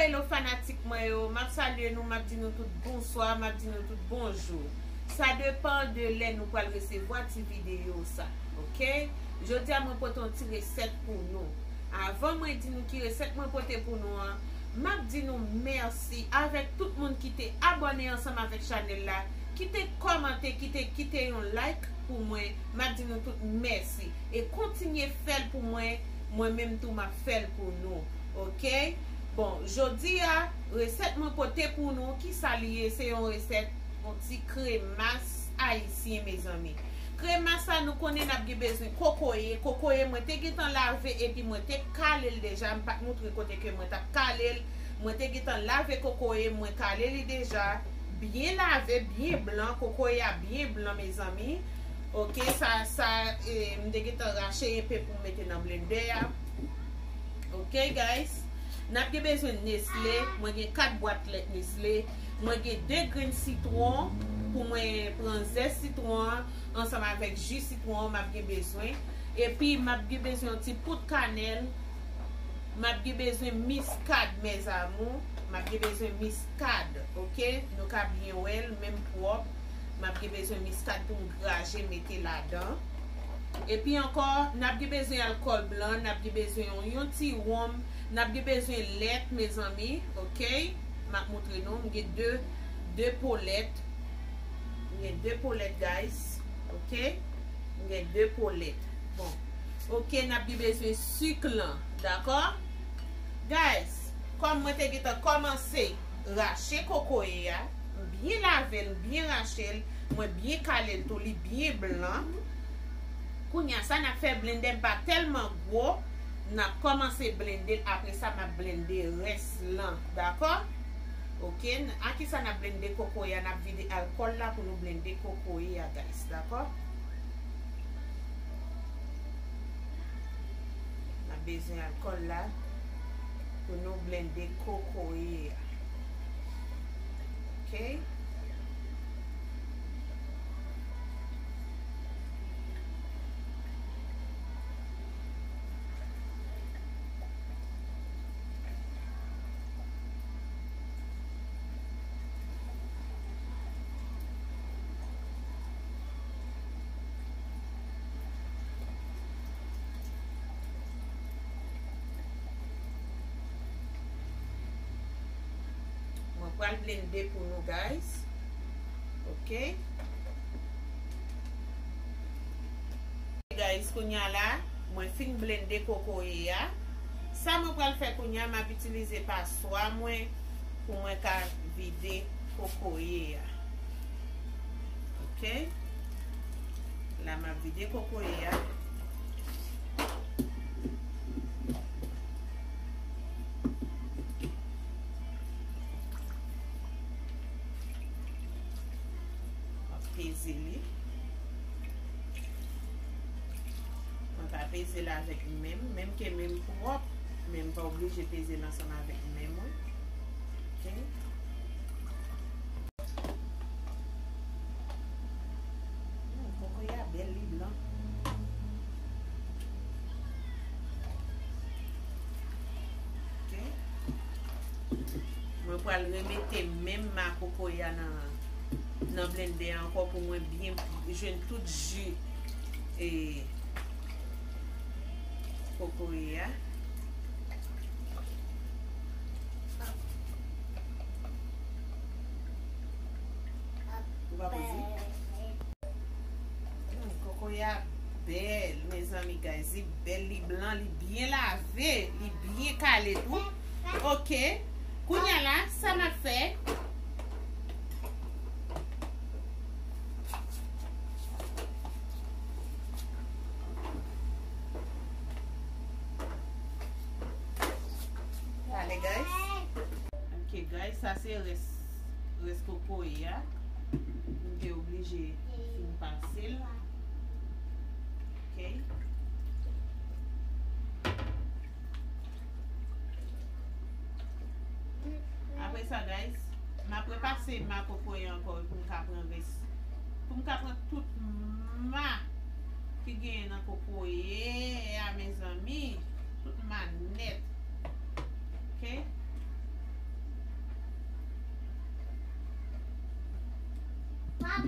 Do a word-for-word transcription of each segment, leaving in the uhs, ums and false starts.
Hello fanatik mwen yo, m ap salye nou, m ap di nou tout bonswa, m ap di nou tout bonjou. Sa depann de lè nou pral resevwa ti videyo sa, oke? Jodi a mwen pote yon ti resèt pou nou. Avan mwen di nou ki resèt mwen pote pou nou an, m ap di nou mèsi avèk tout moun ki te abòne ansanm avèk chanèl la, ki te kòmante, ki te kite yon like pou mwen. M ap di nou tout mèsi. E kontinye fè l pou mwen, mwen menm tou m ap fè l pou nou. Oke? Bon, jodi a, resèt mwen pote pou nou, ki sa li ye? Se yon resèt, yon ti kremas ayisyen, mezanmi. Kremas sa, nou konnen n ap gen bezwen kokoye. Kokoye, mwen te gentan lave, epi mwen te kale l deja. M pa t moutre kote ke mwen t ap kale l. Mwen te gentan lave kokoye, mwen kale li deja. Byen lave, byen blan. Kokoye a byen blan, mezanmi. Oke, sa, sa, e, m te gentan rache enpe pou m mete nan blendè a. Oke, guys. N ap gen bezwen Nestlé. Mwen gen kat bwat lèt Nestlé. Mwen gen de grenn sitwon pou mwen pran zès sitwon an ansanm avèk ji sitwon an m ap gen bezwen. Epi, m ap gen bezwen yon ti poud kanèl. M ap gen bezwen miskad, mes amours. M ap gen bezwen miskad, oke? Nou ka byen wè l, menm pwòp. M ap gen bezwen miskad pou m graje mete ladan. Epi ankò, n ap gen bezwen alkòl blan, n ap gen bezwen yon, yon ti wonm, n ap gen bezwen lèt, mezanmi, oke? M ap moutre nou, m gen de, de po lèt. M gen de po lèt, guys, oke? M gen de po lèt. Bon, oke, n ap gen bezwen sik lan, dakò? Guys, kòm mwen te gentan kòmanse rache kokoye a, m byen lave l, m byen rache l, mwen byen kale l tou, li byen blan. Kounye a, sa n ap fè, blendè m pa tèlman gwo, n ap kòmanse blende l, apre sa, m ap blende rès lan, dakò? Oke, n-, a ki sa n ap blende kokoye a? N ap vide alkòl la pou nou blende kokoye a, guys, dakò? N ap bezwen alkòl la pou nou blende kokoye a. Oke? Mwen pral blende pou nou, guys. Oke. Guys, kounye a la, mwen fin blende kokoye a. Sa mwen pral fè kounye a, m ap itilize paswa mwen pou mwen ka vide kokoye a. Oke? La, m ap vide kokoye a. M ap peze li. Mwen ka peze l avèk men m, menm ke men m pwòp, men m pa oblije peze l ansanm avèk men mwen. Oke. Hmm, kokoye a bèl, li blan. Oke. Mwen pral remete menm ma kokoye a nan, nan blendè a ankò pou mwen byen jwenn tout ji, e, kokoye a. Ou pa poze? Hmm, kokoye a bèl, mezanmi, guys. Li bèl, li blan, li byen lave, li byen kale tou. Oke. Kounye a la, sa n ap fè? Pale, guys. Ok, guys, sa se rès, rès kokoye a. M te oblije fin pase l. Ok. Apre sa, guys, m ap repase ma kokoye ankò pou m ka pran rès. Pou m ka pran tout ma ki genyen nan kokoye a, mezanmi. Tout ma nèt. Ok? M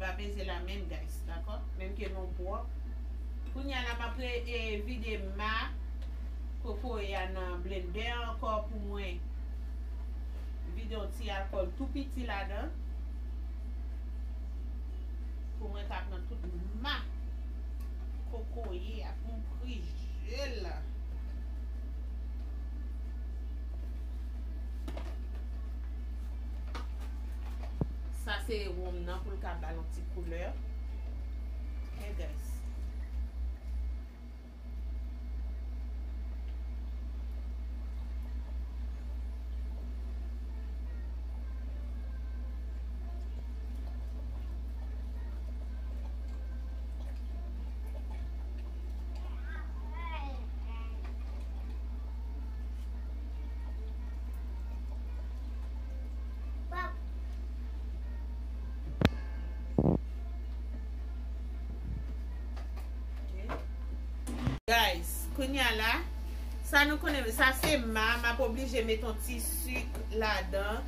va peze la menm, guys, dakò? Menm ke nou pwòp. Kounye a la, m ap re-, e, vide ma kokoye a nan blendè ankò pou mwen. Vide yon ti alkòl tou piti ladan. Pou mwen ka pran tout ma kokoye a pou m prije l. Sa se wonm nan pou l ka ba l yon ti koulè. Ok, guys. Guys, kounye a la, sa nou konnen, sa se ma, m ap oblije met yon ti sik ladan.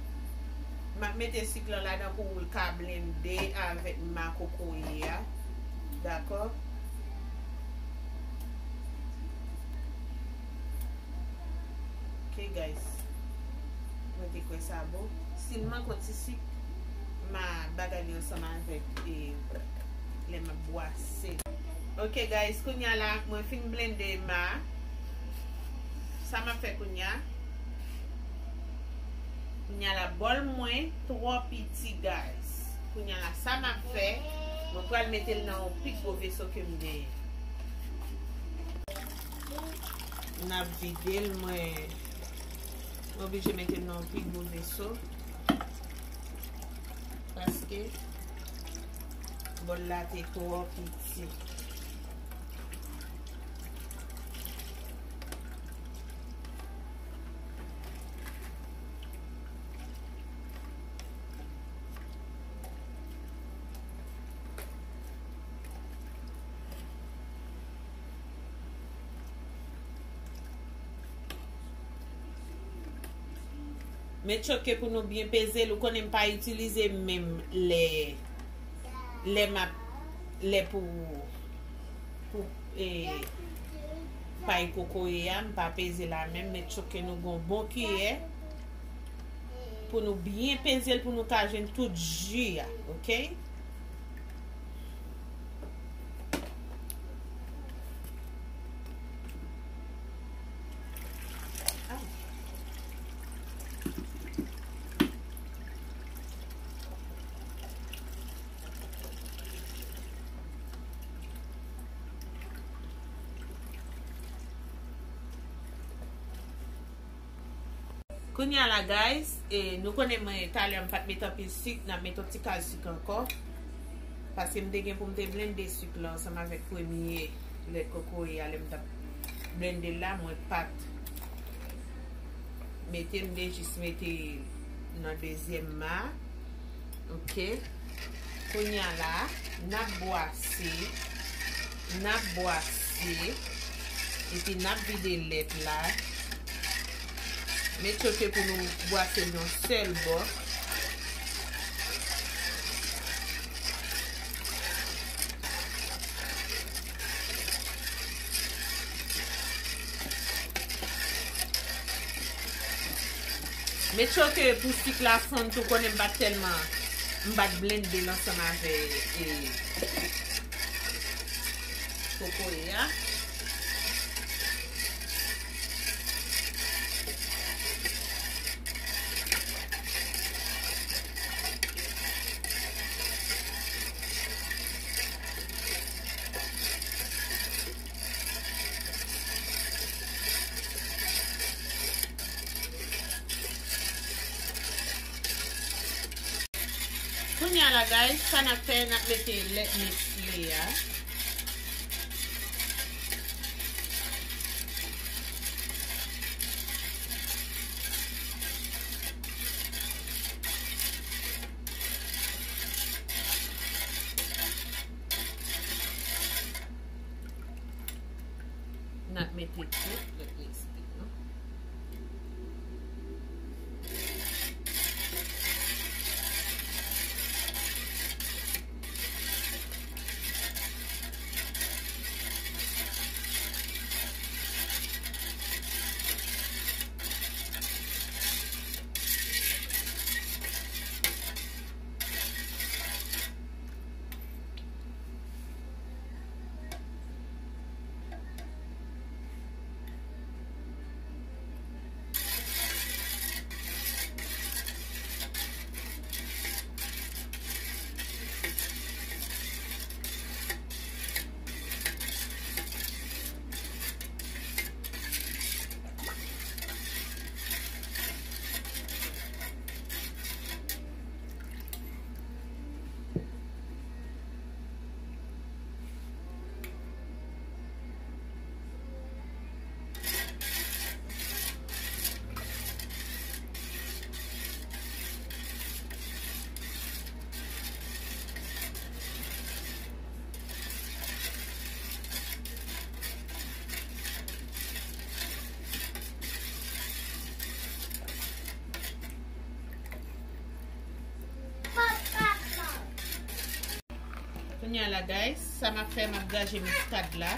M ap mete sik lan ladan pou l ka blende avèk ma kokoye a. Dakò? Ok, guys. Mwen te kwè sa bon. Si l manke yon ti sik, m a bagay li ansanm avèk, e, lè m ap bwase. Ok, guys, kounye a la, mwen fin blende ma. Sa m ap fè kounye a? Kounye a la, bòl mwen twò piti, guys. Kounye a la, sa m ap fè, mwen pral mete l nan yon pi gwo veso ke m genyen. N ap vide l, mwen, mwen oblije mete l nan yon pi gwo veso. Paske bòl la te twò piti. Men tchoke pou nou byen peze l. Ou konnen m pa itilize men m lè, lè m ap, lè pou, pou, e, pay kokoye a, m pa peze l a men m. Men tchoke nou gon bon kiyè pou nou byen peze l pou nou ka jwenn tout ji a, ok? Kounye a la, guys, e, nou konnen mwen, talè m pa t met anpil sik, n ap met yon ti kal sik ankò. Paske m te gen pou m te blende sik la ansanm avèk premye lèt kokoye a, lè m t ap blende l la, mwen pa t mete, m te jis mete nan dezyèm ma. Ok. Kounye a la, n ap bwase, n ap bwase, epi n ap vide lèt la. Men tchoke pou nou bwase l yon sèl bò. Men tchoke pou sik la fonn tou, konnen m pa t tèlman, m pa t blende l ansanm avè, e, kokoye a. Kounye a la, guys, sa n ap fè, n ap mete lèt Nestle a. Mete tout lèt lespri nou. Kounye a la, guys, sa m ap fè, m ap graje miskad la.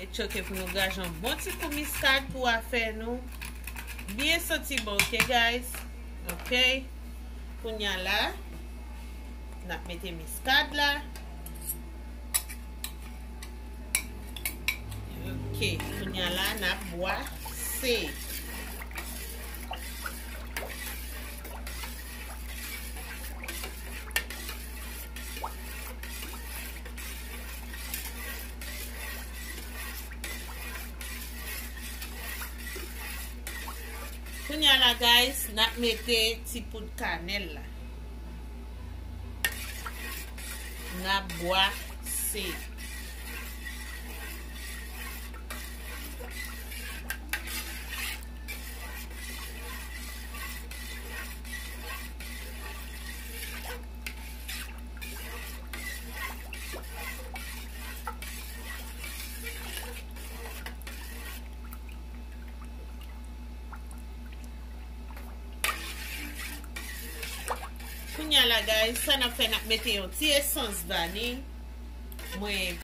Make sure ke pou nou graje yon bon ti kou miskad pou afè nou byen santi bon, ok, guys? Ok. Kounye a la, n ap mete miskad la. Ok, kounye a la, n ap bwase. Kounye a la, guys, n ap mete ti poud kanèl la. N ap bwase. Kounye a la, guys, sa n ap fè, n ap mete yon ti esans vaniy. Mwen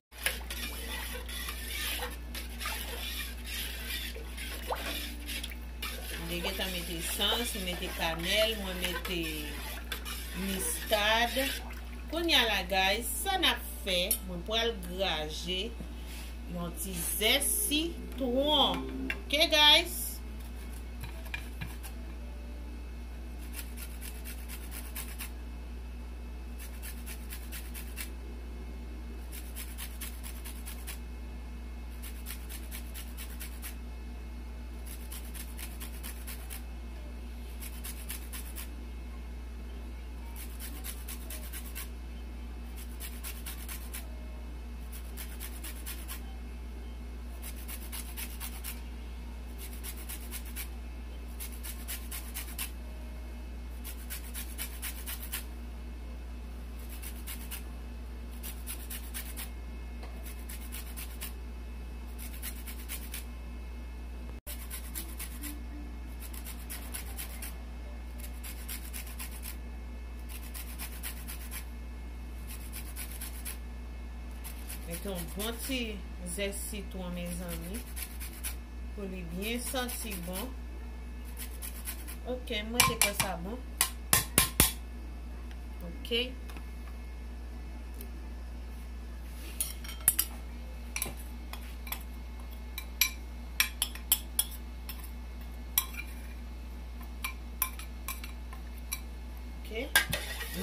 M te gentan mete esans, m mete kanèl, mwen mete miskad. Kounye a la, guys, sa n ap fè, mwen pral graje yon ti zès sitwon. Ok, guys? Mete yon bon ti zès sitwon, mezanmi, pou li byen santi bon. Ok, mwen te kwè sa bon. Ok.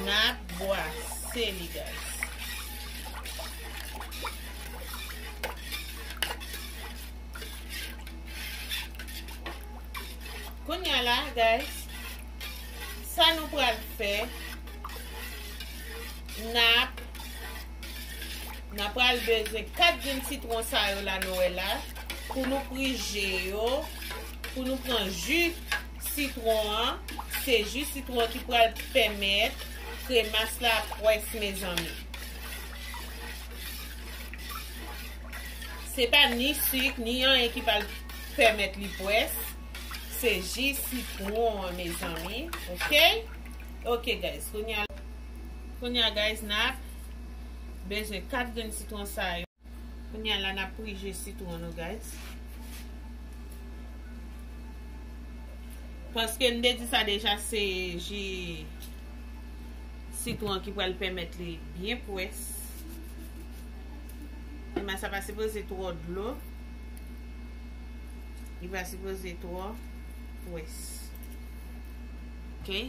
N ap bwase li, guys. Kounye a la, guys, sa nou pral fè, n ap, n ap pral bezwen kat grenn sitwon sa yo la nou wè la, pou nou prije yo, pou nou pran ji sitwon an. Se ji sitwon ki pral pèmèt kremas la pwès, mezanmi. Se pa ni sik, ni anyen ki pral pèmèt li pwès. Se ji sitwon an, mezanmi. Oke? Oke, guys. Kounye a, kounye a, guys, n ap bezwen kat grenn sitwon sa yo. Kounye a la, n ap prije sitwon nou, guys. Paske m te di sa deja, se ji sitwon ki pral pèmèt li byen pwès. Kremas sa pa sipoze twò dlo. Li pa sipoze twò pwès. Oke?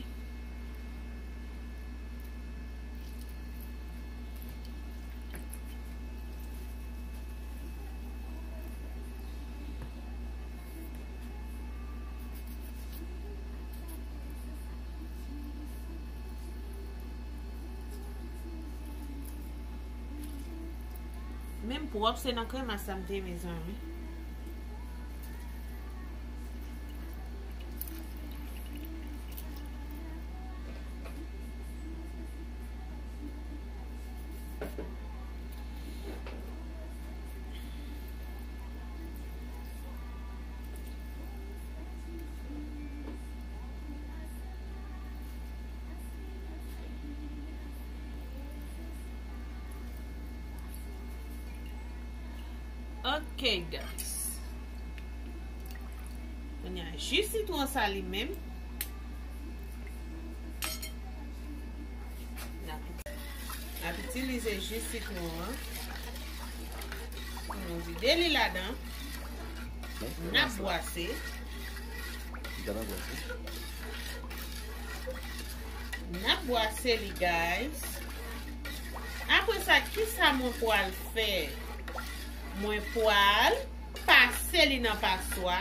Menm pwòp se nan kremas sa m te, mezanmi. Ok, guys. Kounye a, ji sitwon sa li menm. N ap, n ap itilize ji sitwon an. Nou vide li ladan. N ap bwase. N ap bwase li, guys. Apre sa, kisa mwen pral fè? Mwen pral pase li nan paswa.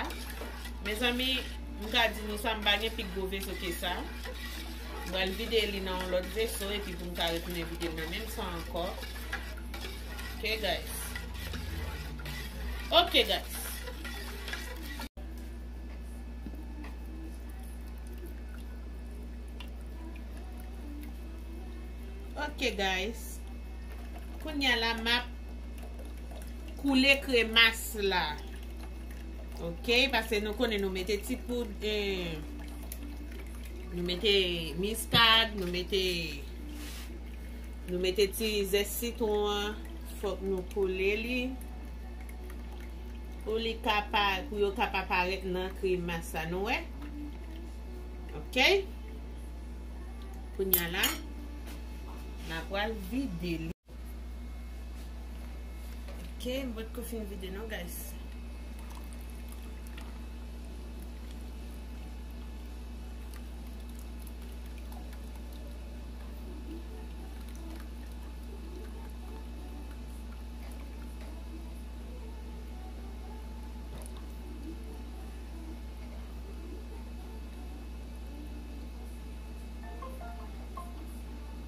Mezanmi, m ka di nou sa, m pa gen pi gwo veso ke sa. M pral vide li nan yon lòt veso, epi pou m ka retounen vide l nan menm sa ankò. Ok, guys. Ok, guys. Ok, guys. Kounye a la, m ap koule kremas la. Ok, paske nou konnen nou mete ti poud, eh, nou mete miskad, nou mete, nou mete ti zès sitwon an. Fòk nou koule li. Pou li ka pa, pou yo ka pa parèt nan kremas la, nou wè? Ok? Kounye a la, n a pral vide li. Ok, m potko fin vide non, guys.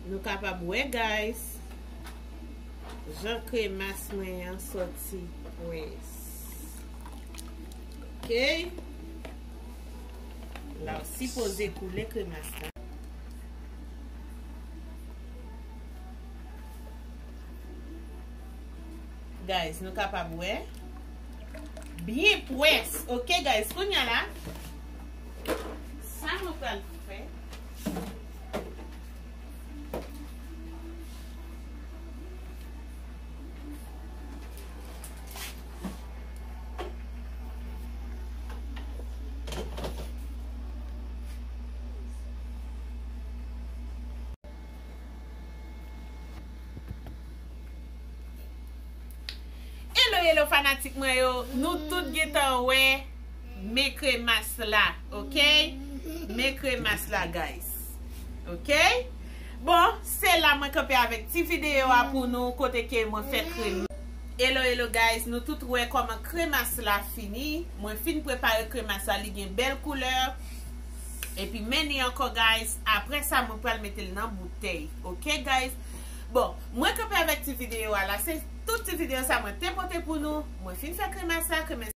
Nou kapab wè, guys, jan kremas mwen an sòti pwès. Ok. La, w sipoze koule kremas la. Guys, nou kapab wè. Byen pwès. Ok, guys, kounye a la, sa nou pral fè. Hello, hello, fanatik mwen yo. Nou tout gentan wè men kremas la, ok? Men kremas la, guys. Ok? Bon, se la mwen kanpe avèk ti videyo a pou nou, kote ke mwen fè krem. Hello, hello guys, nou tout wè kòman kremas la fini. Mwen fin prepare kremas la, li gen bèl koulè. Epi men li ankò guys, apre sa mwen pral mete l nan boutèy. Ok guys? Bon, mwen kanpe avèk ti videyo a la, se tout ti videyo sa mwen te pote pou nou. Mwen fin fè kremas la, kremas